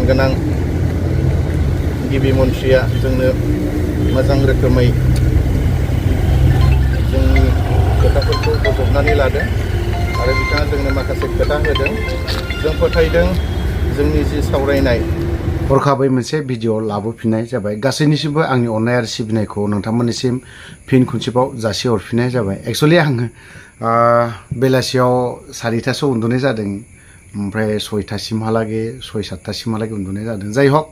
मानगोनां गिबि मन्थ्रिया जोंनो मोजां रोखोमै जोंनि खोथाफोरखौ बजबनानै लादों आरो बिथाङा जोंनो माखासे खोथा होदों। जों फोथायदों जोंनि जि सावरायनाय हरखाबै मोनसे भिडिअ लाबोफिननाय जाबाय। गासैनिसिमबो आंनि अननाय आरो सिबिनायखौ नोंथांमोननिसिम फिन खनसेबाव जासिहरफिननाय जाबाय। एक्सुवेलि आङो बेलासियाव 4टासो उन्दुनाय जादों, ओमफ्राय 6टासिमहालागै 6-7टासिमहालागै उन्दुनाय जादों। जाय हक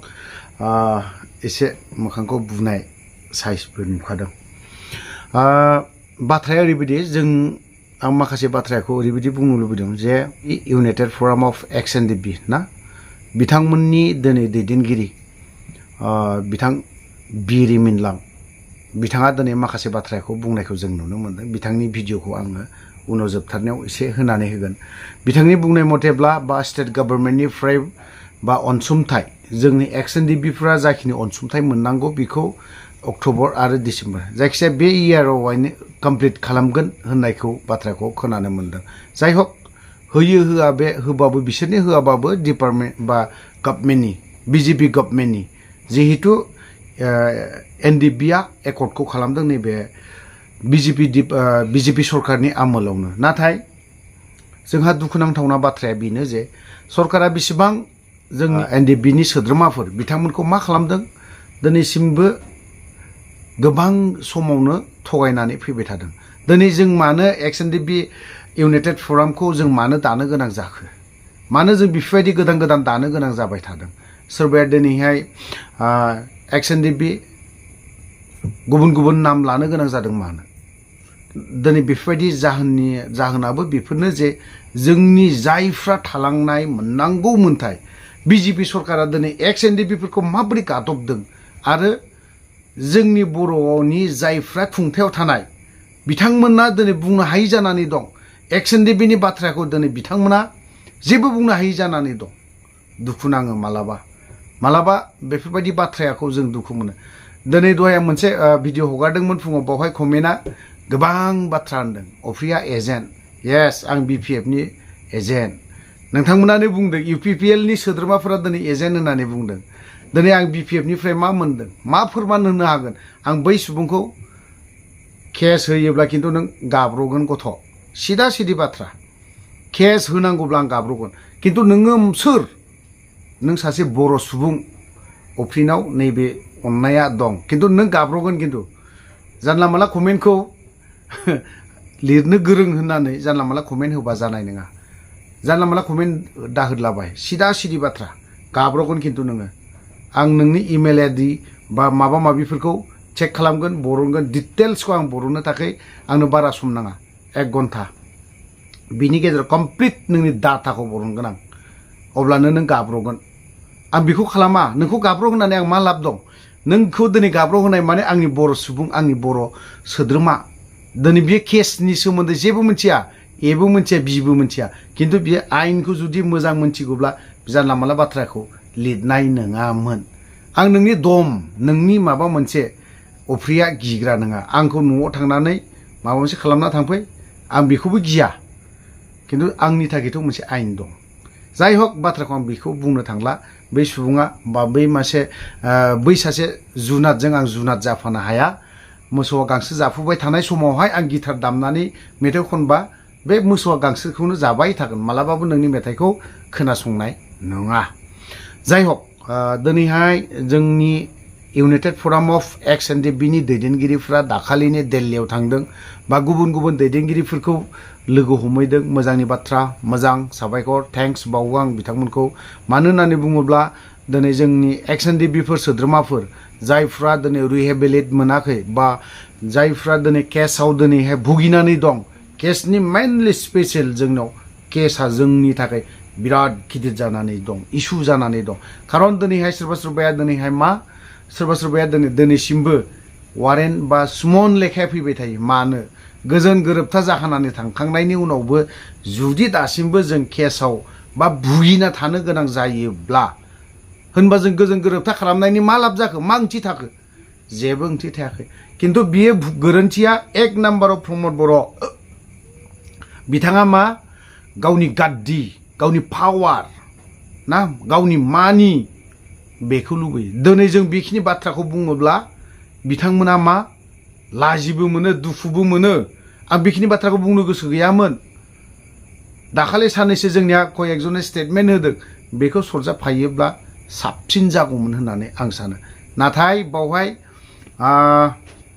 एसे मोखांखौ बुनाय साइजबो नुखादों। बाथ्राया ओरैबायदि, आं माखासे बाथ्राखौ ओरैबायदि बुंनो लुबैदों जे इउनाइटेड फराम अफ एक्स-एन-डि-पि ना, बिथांमोननि दिनै दैदेनगिरि बिथां बिरि मिनलां, बिथाङा दिनै माखासे बाथ्राखौ बुंनायखौ जों नुनो मोन्दों। बिथांनि भिडिअखौ आङो उनाव जोबथारनायाव एसे होनानै होगोन। बिथांनि बुंनाय मथेब्ला बा स्टेट गभर्नमेन्टनिफ्राय बा अनसुंथाइ, जोंनि एक्स-एन-डि-पिफ्रा जाखिनि अनसुंथाइ मोननांगौ बेखौ अक्ट'बर आरो डिसेम्बर जायखिजाया बे इयारावहायनो कमप्लिट खालामगोन होननायखौ बाथ्राखौ खोनानो मोन्दों। जाय हक होयो होआ, बे होबाबो बिसोरनि होआबाबो डिपार्टमेन्ट बा गभर्नमेन्टनि बिजेपि गभर्नमेन्टनि जिहेतु एनडिपिआ एकर्डखौ खालामदों नैबे बिजेपि सरकारनि आमोलावनो। नाथाय जोंहा दुखुनांथावना बाथ्राया बेनो जे सरकारा बेसेबां जोंनि एनडिपिनि सोद्रोमाफोर बिथांमोनखौ मा खालामदों, दिनैसिमबो गोबां समावनो थगायनानै फैबाय थादों। दिनै जों मानो एक्स-एन-डि-पि इउनाइटेड फरामखौ जों मानो दानो गोनां जाखो, मानो जों बेफोरबायदि गोदान गोदान दानो गोनां जाबाय थादों। सोरबाया दिनैहाय एक्स-एन-डि-पि गुबुन गुबुन नाम लानो गोनां जादों। मानो दिनै बेफोरबायदि जाहोनाबो बेफोरनो जे जोंनि जायफ्रा थालांनाय मोननांगौ मोन्थाय, बिजेपि सरकारा दिनै एक्स-एन-डि-पिफोरखौ माबोरै गादबदों आरो जोंनि बर'नि जायफ्रा खुंथायाव थानाय बिथांमोना दिनै बुंनो हायि जानानै दं। एक्स-एन-डि-पिनि बाथ्राखौ दिनै बिथांमोना जेबो बुंनो हायि जानानै दं। दुखु नाङो मालाबा बेफोरबायदि बाथ्राखौ जों दुखु मोनो। दिनै दहाय मोनसे भिडिअ हगारदोंमोन फुङाव, बावहाय कमेन्टआ गोबां बाथ्रा होनदों। अफ्रिया एजेन्ट, येस आं बिपिएफनि एजेन्ट। नोंथांमोनानो बुंदों इउपिपिएलनि सोद्रोमाफोरा दिनै एजेन्ट होननानै बुंदों। दिनै आं बिपिएफनिफ्राय मा मोनदों, मा फोरमान होनो हागोन? आं बै सुबुंखौ केस होयोब्ला खिन्थु नों गाब्रगोन गथ', सिदा सिदि बाथ्रा। केस होनांगौब्ला आं गाब्रगोन, खिन्थु नोङो सोर? नों सासे बर' सुबुं, अफ्रिनाव नैबे अननाया दं, खिन्थु नों गाब्रगोन। खिन्थु जानला मानला कमेन्टखौ लिरनो गोरों होननानै जानला मानला कमेन्ट होबा जानाय नङा। जानला मानला कमेन्ट दाहोदलाबाय, सिदा सिदि बाथ्रा, गाब्रगोन खिन्थु नोङो। आं नोंनि इमेल आइडि बा माबा माबिफोरखौ चेक खालामगोन, बरनगोन। डिटेल्सखौ आं बरननो थाखाय आंनो बारा सम नाङा, 1 घन्टा। बिनि गेजेराव कमप्लिट नोंनि डाटाखौ बरनगोन आं, अब्लानो नों गाब्रगोन। आं बेखौ खालामा, नोंखौ गाब्र होनानै आं मा लाब दं? नोंखौ दिनै गाब्र होनाय माने आंनि बर' सुबुं, आंनि बर' सोद्रोमा दिनै बे केसनि सोमोन्दै जेबो मिथिया, एबो मिथिया, बिबो मिथिया। खिन्थु बियो आइनखौ जुदि मोजां मिथिगौब्ला जानला मानला बाथ्राखौ लिरनाय नङामोन। आं नोंनि दम, नोंनि माबा मोनसे अफ्रिया गिग्रा नङा। आंखौ न'आव थांनानै माबा मोनसे खालामना थांफै, आं बेखौबो गिया। खिन्थु आंनि थाखायथ' मोनसे आइन दं। जाय हक बाथ्राखौ आं बेखौ बुंनो थांला। बै सुबुङा बा बै सासे जुनादजों आं जुनाद जाफानो हाया। मोसौआ गांसो जाफुबाय थानाय समावहाय आं गिटार दामनानै मेथाइ खनबा बे मोसौआ गांसोखौनो जाबाय थागोन, मालाबाबो नोंनि मेथाइखौ खोनासंनाय नङा। जाय हक दिनैहाय जोंनि इउनाइटेड फराम अफ एक्स-एन-डि-पिनि दैदेनगिरिफ्रा दाखालिनो दिल्लीयाव थांदों बा गुबुन गुबुन दैदेनगिरिफोरखौ लोगो हमहैदों। मोजांनि बाथ्रा, मोजां, साबायखर, थेंक्स बावो आं बिथांमोनखौ। मानो होननानै बुङोब्ला दिनै जोंनि एक्स-एन-डि-पिफोर सोद्रोमाफोर जायफ्रा दिनै रिहेबिलिट मोनाखै बा जायफ्रा दिनै केसआव दिनैहाय भुगिनानै दं, केसनि मेनलि स्पेसियेल जोंनाव केसआ जोंनि थाखाय बिराद गिदिर जानानै दं, इसु जानानै दं। खारन दिनैहाय सोरबाया दिनैहाय सोरबाया दिनैसिमबो वारेन्ट बा सुमन लेखाया फैबाय थायो। मानो? गोजोन गोरोबथा जाखानानै थांखांनायनि उनावबो जुदि दासिमबो जों केसआव बा भुगिना थानो गोनां जायोब्ला होनबा जों गोजोन गोरोबथा खालामनायनि मा लाब जाखो, मा ओंथि थाखो? जेबो ओंथि थायाखै। खिन्थु बियो गोरोन्थिया 1 नाम्बाराव प्रमद बर' बिथाङा मा गावनि गाद्दि, गावनि पावार ना, गावनि मानि बेखौ लुबैयो दिनै जों बेखिनि बाथ्राखौ बुङोब्ला बिथांमोना मा लाजिबो मोनो दुखुबो मोनो आं बेखिनि बाथ्राखौ बुंनो गोसो गैयामोन दाखालि साननैसो जोंनिया कयेकजन स्टेटमेन्ट होदों बेखौ सरजाबफायोब्ला साबसिन जागौमोन होननानै आं सानो नाथाय बावहाय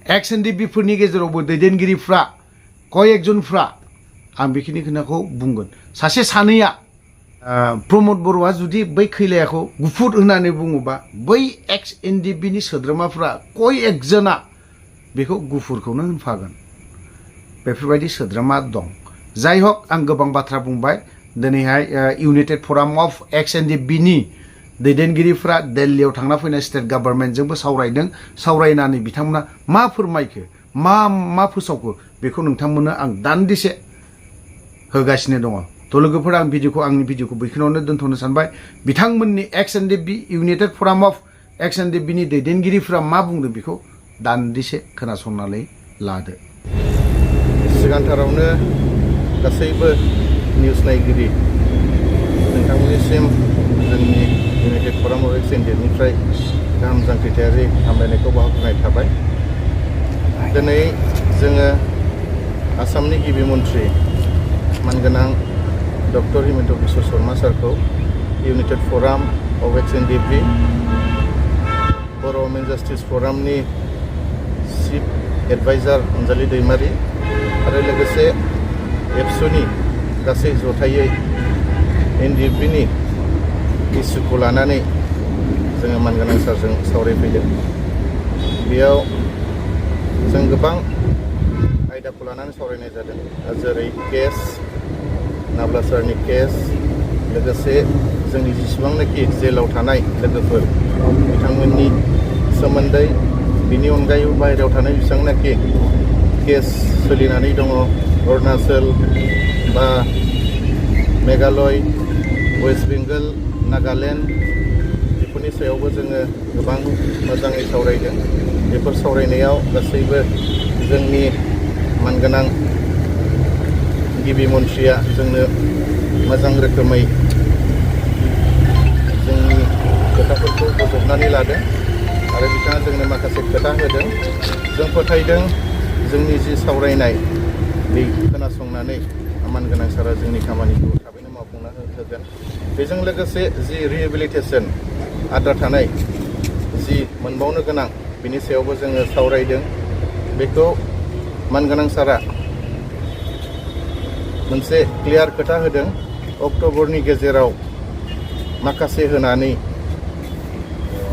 एक्स एनडिपि फोरनि गेजेरावबो दैदेनगिरिफ्रा कयेकजनफ्रा आं बेखिनि खोथाखौ बुंगोन सासे सानैया प्रमद बर'आ जुदि बै खैलायाखौ गुफुर होननानै बुङोबा बै एक्स एनडिपि नि सोद्रोमाफ्रा कयेकजना बेखौ गुफुरखौनो होनफागोन बेफोरबायदि सोद्रोमा दं जाय हक आं गोबां बाथ्रा बुंबाय दिनैहाय इउनाइटेड फराम अफ एक्स एनडिपि नि दैदेनगिरिफ्रा दिल्लीयाव थांना फैनाय स्टेट गभर्नमेन्टजोंबो सावरायदों सावरायनानै बिथांमोना मा फोरमायखो मा फोसावखो बेखौ नोंथांमोननो आं दान्दिसे होगासिनो दङ थ' लोगोफोर आंनि भिडिअखौ बेखिनियावनो दोनथ'नो सानबाय बिथांमोननि एक्स एनडिपि इउनाइटेड फराम अफ एक्स एनडिपि नि दैदेनगिरिफ्रा मा बुंदों बेखौ दान्दिसे खोनासंनानै लादो सिगांथारावनो गासैबो निउस नायगिरि नोंथांमोननिसिम जोंनि इउनाइटेड फराम अफ एक्स एनडिपिनिफ्राय गाहाम जांख्रिथायारि हामलायनायखौ बावहरनाय थाबाय दिनै जोङो आसामनि गिबि मन्थ्रि मानगोनां डक्टर हिमन्त बिश्व शर्मा सारखौ united forum of ex NDP Bodo' women justice फरामनि चिफ एडभाइजार अनजालि दैमारि आरो लोगोसे एबसुनि गासै जथायै एनडिपिनि इस्युखौ लानानै जोङो मानगोनां सारजों सावरायफैदों बेयाव जों गोबां आयदाखौ लानानै सावरायनाय जादों जेरै केस नाब्ला सारनि केस लोगोसे जोंनि जेसेबांनाखि जेलाव थानाय लोगोफोर बिथांमोननि सोमोन्दै बिनि अनगायैबो बाहेरायाव थानाय जेसेबांनाखि केस सोलिनानै दङ अरुणाचल बा मेघालय वेस्ट बेंगल नागालेण्ड बेफोरनि सायावबो जोङो गोबां मोजाङै सावरायदों बेफोर सावरायनायाव गासैबो जोंनि मानगोनां गिबि मन्थ्रिया जोंनो मोजां रोखोमै जोंनि खोथाफोरखौ बोजबनानै लादों आरो बिथाङा जोंनो माखासे खोथा होदों जों फोथायदों जोंनि जि सावरायनाय बे खोनासंनानै मानगोनां सारा जोंनि खामानिखौ थाबैनो मावफुंना होगोन बेजों लोगोसे जि रिहेबिलिटेसन आद्रा थानाय जि मोनबावनो गोनां बिनि सायावबो जोङो सावरायदों बेखौ मानगोनां सारा मोनसे क्लियार खोथा होदों अक्ट'बरनि गेजेराव माखासे होनानै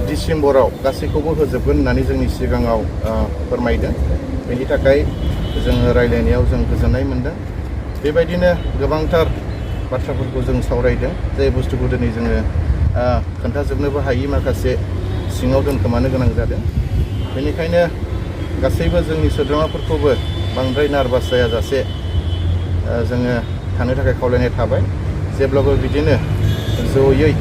डिसेम्बराव गासैखौबो होजोबगोन होननानै जोंनि सिगाङाव फोरमायदों बेनि थाखाय जोङो रायलायनायाव जों गोजोननाय मोनदों बेबायदिनो गोबांथार बाथ्राफोरखौ जों सावरायदों जाय बुस्थुखौ दिनै जोङो खोन्थाजोबनोबो हायि माखासे सिङाव दोनखोमानो गोनां जादों बेनिखायनो गासैबो जोंनि सोद्रोमाफोरखौबो बांद्राय नार्भास जायाजासे जोङो थानो थाखाय खावलायनाय थाबाय जेब्लाबो बिदिनो जयै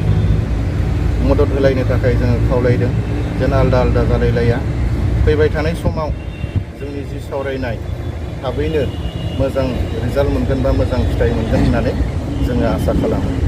मदद होलायनो थाखाय जोङो खावलायदों जेन आलदा आलदा जालायलाया फैबाय थानाय समाव जोंनि जि सावरायनाय थाबैनो मोजां रिजाल्ट मोनगोन बा मोजां फिथाइ मोनगोन होननानै जोङो आसा खालामो